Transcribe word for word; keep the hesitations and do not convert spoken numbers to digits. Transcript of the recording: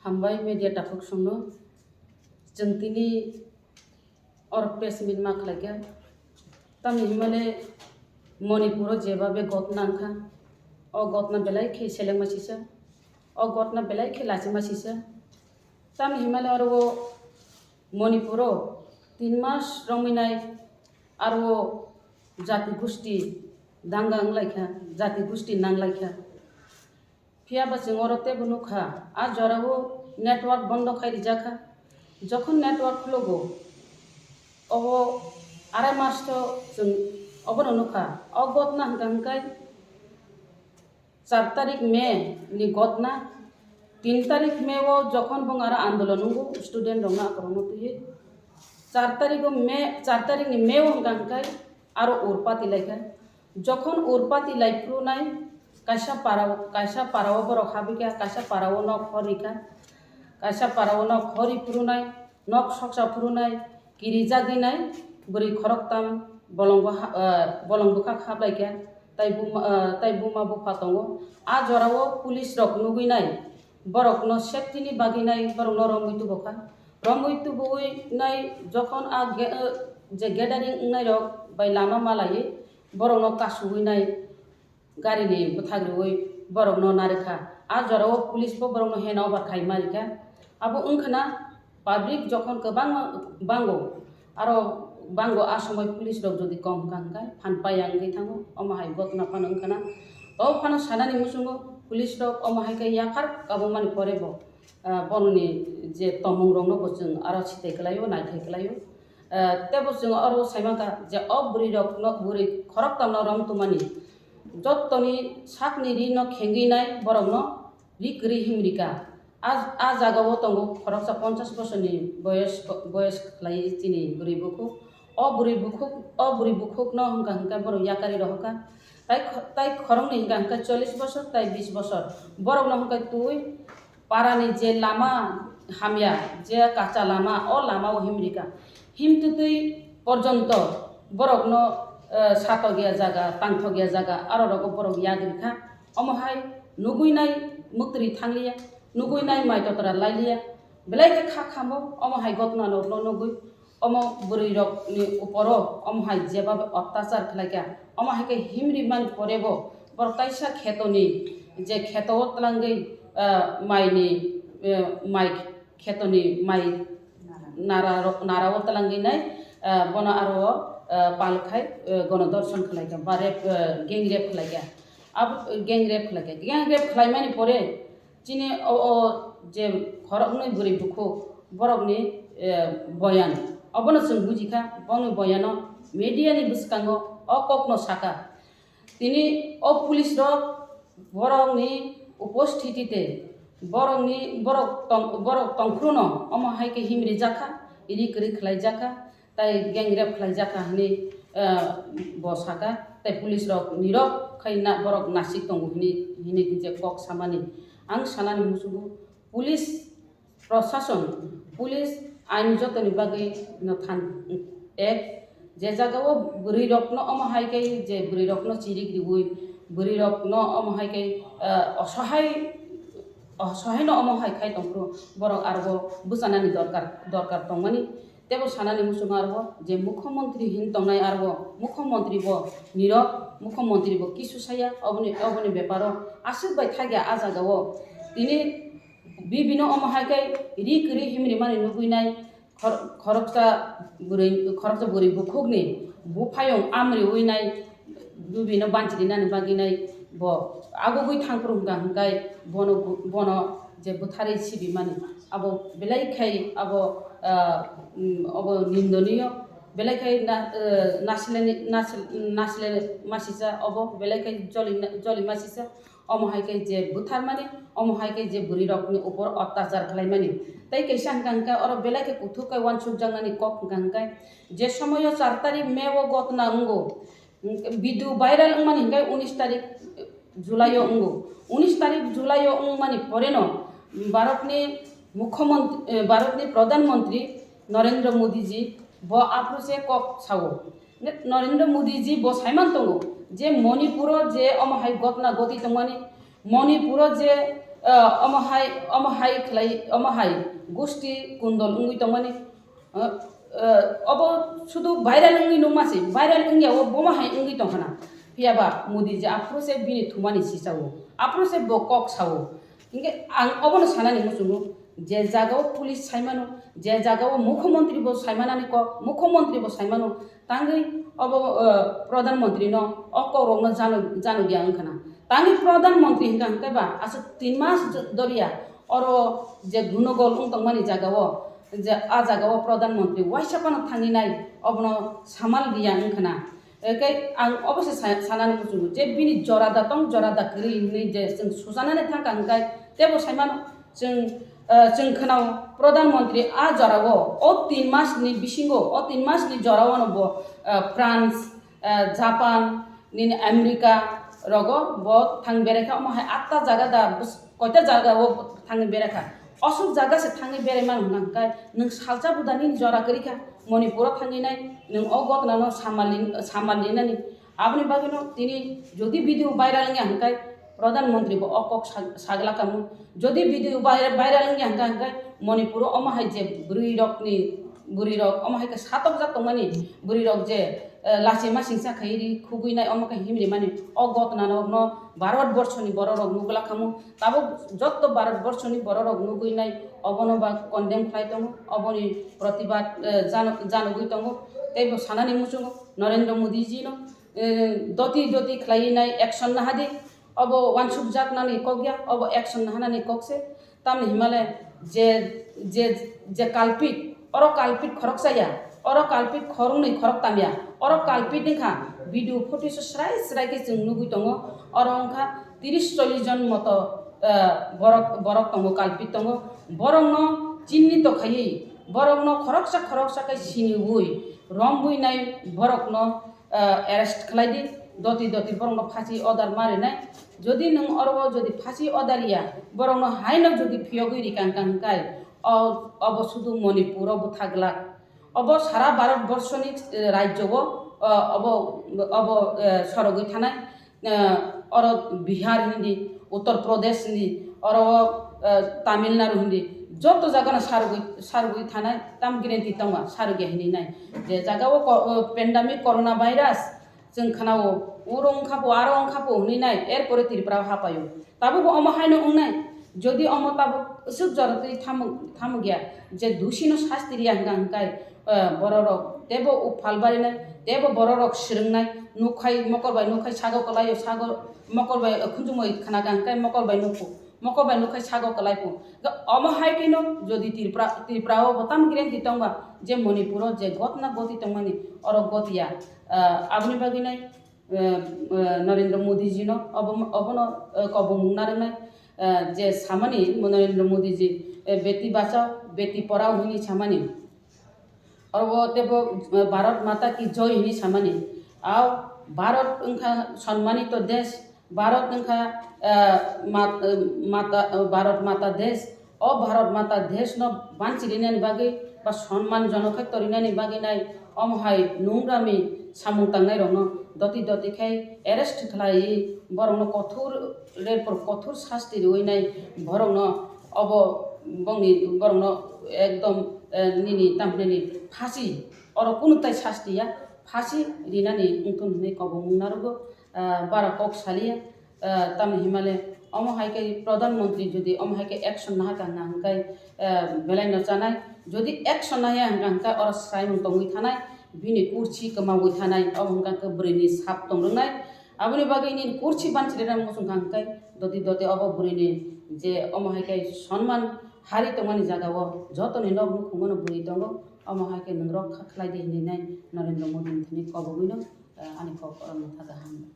Hambai media takhuk songno, chwng tini or press meet ma khlaikha. Tamni himale Manipuro jeba be gotna wngkha. O gotna belai khe selengma sisa. O gotna belai khe lachima sisa. Tamni himale oro o Manipuro tin mas romwi nai aro o jati gusti danga wnglaikha, jati gusti nanglaikha. Phiya ba chwng oro teibo nukha, a jorao network bondo khai rijakha. Jokhon network khulugo, obo arai mas to chwng obono nukha. O gotna hwnkha hwnkhe char tarik May ni gotna. Tin tarik May o jokhon bung aro andolon wngo student rokno akorokno twiwi, char tarik o May, char tarik ni May o hwnkha hwnkhe aro urpati laikha. Jokhon urpati lai phuru nai kaisa para, kaisa para o borok habikha, kaisa para o nok hor rikha, kaisa para o nok hor ri phuru nai nok soksa phuru nai kirijagwi nai bwrwi khoroktam bolong bo ha-, eh, bolong bwkhak hablai kha, tai buma, eh, tai buma bupha tongo. A jorao police rok nugwi nai borokno safety ni bagwi nai borokno romwi tubu kha. Romwi tubuwi nai jokhon a ge-, eh, je gathering wngnai rok bai lama malaiwi borokno kasuwi nai garini bwthak riwi borokno narwkha. A jorao police bo borokno hand over khai ma rikha. Abo wngkhana public jokhon kwbangma bango, aro bango a somoi police rok jodi kom wngkha hwnkhe phan paiya wngwi thango, omo hai gotna phano wngkhana. O phano sanani muchungo police rok omo hai khe yaphar kabukmani pore bo, ah, borokni je tongmung rokno bo chwng aro sitai kwlaio, naithai kwlaio. Ah, tebo chwng oro saimankha je o bwrwi rokno, bwrwi khoroktamno rom tongmani jottoni sakni rino khengwi nai borokno ri kwrwi himrika. A, a jagao tongo khoroksa ponchash bosorni boyos, boyos khlai chini bwrwi bukhuk. O bwrwi bukhuk, o bwrwi bukhukno hwnkha hwnkhe borok yakari rohorkha. Tai kho-, tai khoroknwi hwnkha hwnkhe chollish bosor, tai bish bosor. Borokno hwnkhe twi parani je lama hamya, je kacha lama, o lamao himrika. Himtwtwi porjonto borokno, eh, satokya jaga, tangthokya jaga, aro rogo borok yagrikha. Omo hai nugwi nai muktri thangliya, nugwi nai mai totra lailiya, belai khe kha khamo omo hai gotna norokno nugwi omo bwrwi rokni uporo omo hai jeba ottachar khlaikha, omo hai khe himri mani porebo borok kaisa khetoni je kheto o twlangwi, ah, maini, eh, mai khetoni mai nara ro-, nara o twlangwi nai, ah, bono aro, ah, pal khai, eh, gono dorson khlaikha ba rape, eh, gang rape khlaikha. Abo gang rape khlaikha. Gang rape khlaimani pore chini o, o je khoroknwi bwrwi bukhuk borokni, eh, boyan. Obono chwng bujikha, boni boyano media ni bwskango o kokno saka. Tini o police rok borokni uposthiti te borokni, borok tong-, borok tongphruno omo hai khe himri jakha, iri kwrwi khlai jakha, tai gang rape khlai jakha hwnwi, eh, bo saka, tai police rok nirok khai na borok nasik tongo hwnwi, hwnwi je kok samani. Ang sanani muchungo police Prosason, police, ain jotoni bagwi no than ek je jagao bwrwi rokno omo hai khe je bwrwi rokno chirik riwi bwrwi rokno omo hai khe, ah, osohai, osohai no omo hai khai tongphuru borok arbo bwchanani dorkar, dorkar tongmani tebo sanani muchungo arbo je mukhyamantri hin tongnai arbo mukhyamantri bo nirok mukhyamantri bo kisu saya oboni, oboni beparo aswk bai thakya ah jagao tini Bibino omo hai khe ri kwrwi himri mani nugwi nai khor-, khoroksa bwrwi, khoroksa bwrwi bukhukni buphayung amriwi nai bibino banchirinani bagwi nai bo agugwi thangphuru hwnkha hwnkhe bono, bono je bwtharwi sibimani abo belai khai abo, ah, mm, abo nindoniyo belai khai na-, ah, nasileni, nasil-, nasileni masisa abo belai khai joli, joli masisa. Omo hai khe je butharmani, omo hai khe je bwrwi rokni upor ottachar khlaimani. Tei kaisa hwnkha hwnkhe oro belai khe kuthuk khe uansukjaknani kok hwnkha hwnkhe je somoio char tarik May o gotna wngo, video viral wngmani hwnkhe unis tarik July o wngo. Unis tarik July o wngmani poreno Bharatni Mukhyamantri, eh, Bharatni Pradhan Mantri Narendra Modi ji bo aphuru se kok sao. Narendra Modi ji bo saiman tongo je Manipuro je omo hai gotna goti tongmani, Manipuro je Ah, omo hai, omo hai khlai, omo hai gusti kundol wngwi tongmani. Ah, ah, obo sudu viral wngwi nungma se, viral wngya o bomo hai wngwi tongkhana. Phiya ba Modi je aphuru se bini thumani sisao, aphuru se bo kok sao. Hinkhe ang obono sanani muchungo, je jagao police saimano, je jagao mukhyamantri bo saimanani kok, mukhyamantri bo saimano, tangwi obo, ah, pradhan mantri no o kok rokno jano, jano dia wngkhana. Tangwi pradhan mantri hinkha hinkhe ba aswk tin mas doriya oro je gunogol wng tongmani jagao, je a jagao pradhan mantri waisa phano thangwi nai obono samal riya wngkhana. Ekai ang obo se sa-, sanani muchungo je bini jora da tong, jora da kwrwi hinwi je chwng susanani thangkha hinkhe tebo saimano chwng, ah, chwng khwnao pradhan mantri a jorao o tin mas ni bisingo, o tin mas ni jorao no bo, ah, France, ah, Japan, nini America rogo bo thang berai kha, omo hai atta jaga da bus-, koita jaga o thangwi berai kha. Osuk jaga se thangwi berai mano hwnka hwnkhe nwng salsa buda nini jora kwrwi kha, Manipur o thangwi nai nwng o gotna no samal lin-, samal linani. Aboni bagwi no tini jodi video viral wngya hwnkhe pradhan mantri bo o kok sa-, sagla kamo. Jodi video viral, viral wngya hwnkhe, hwnkhe Manipur o omo hai je bwrwi rokni bwrwi rok omo hai khe satokjak tongmani, bwrwi rok je, eh, lachima singsa khai ri khugwi nai omo khe himri mani, o gotna rok no Bharat borso ni borok rok nugla khamu, tabuk jotto Bharat borso ni borok rok nugwi nai obono ba condemn khlai tongo, oboni protibad, eh, jano-, janogwi tongo, tei bo sanani muchungo Narendra Modi ji no, eh, doti doti khlai nai action nahadi. Obo wansukjaknani kok ya, obo action nahanani kok se. Tamni himale je, je, je culprit, oro culprit khoroksa ya, oro culprit khoroknwi khoroktam ya, oro culprit wngkha video footage o srai srai khe chwng nugwi tongo, oro wngkha tiris chollish jon moto, eh, borok, borok tongo, culprit tongo, borokno chinnito khaiwi, borokno khoroksa khoroksa khe siniwi, romwi nai borokno ah, arrest khlai di, doti doti borokno phasi order ma rinai. Jodi nwng oro o jodi phasi order ya, borokno haino jodi phiyogwi rikang kang kai, o, obo sudu Manipur o bwtha glak. Obo sara Bharat borsoni, eh, rajyo o, ah, obo, obo, eh, sorogwi thanai, eh, oro Bihar hindi, Uttar Pradesh hindi, oro, eh, Tamil Nadu hindi, joto jagano sarogwi, sarogwi thanai, tam guarantee tongo, sarogya hinwi nai. Je jaga o ko-, o pandemic corona virus, chwng khwnao, uro wngkha po, aro wngkha po hinwi nai, erpore Tripura o hapaio. Tabukbo omo haino wngnai, jodi omo tabuk swk jora twi thamuk, thamukya, je dusino sasti riya hwnkha hwnkhe, eh, bororok teibo uphal barinai, teibo bororok swrwngnai, nukhai mokol bai nukhai sago kwlaio, sago mokol bai khunjumui khna kha hwnkhe mokol bai nukhu, mokol bai nukhai sago kwlai phu. Omo hai kheno jodi Tripura, Tripura o bo tam guarantee tongba je Manipur o je gotna goti tongmani oro gotiya, ah, aboni bagwi nai, eh, eh, Narendra Modi ji no obo, obono, eh, kobongmung narwknai, eh, je samani Narendra Modi ji, eh, beti bachao, beti porao hwnwi samani. Oro teibo, eh, Bharat Mata ki Joy hwnwi samani. Ao Bharat wngkha sonmanito desh, Bharat wngkha, eh, mat-, eh, mata, eh, Bharat Mata desh. O Bharat Mata desh no banchirinani bagwi ba sonman jonok khe torinani bagwi nai omo hai nungrami samung tangnai rokno doti doti khe arrest khlaiwi borokno kothor, erpor kothor sasti riwi nai borokno obo bongni borokno ekdom, eh, nini tamhinani phasi, oro kunu tai sasti ya, phasi rinani wngthun hinwi kobongmung narwgo, ah, bara kok saliya, ah, tamni himale omo hai khe Pradhan Mantri jodi omo hai khe action naha kha hwnkha hwnkhe, ah, belai no chanai, jodi action naya hwnkha hwnkhe oro swraimung tongwi thanai, bini kursi kwmawi thanai, omo hwnkha hwnkhe bwrwini sap tong rwnai, aboni bagwi nini kursi banchirina muchung kha hwnkhe doti doti obo bwrwini je omo hai khe sonman hari tongmani jagao jotoni nok nukhungo no bwrwi tongo, omo hai khe nwng rok kha khlai di hinwi nai Narendra Modi ni thani kobogwi no, ah, ani kok oro no tha kaham.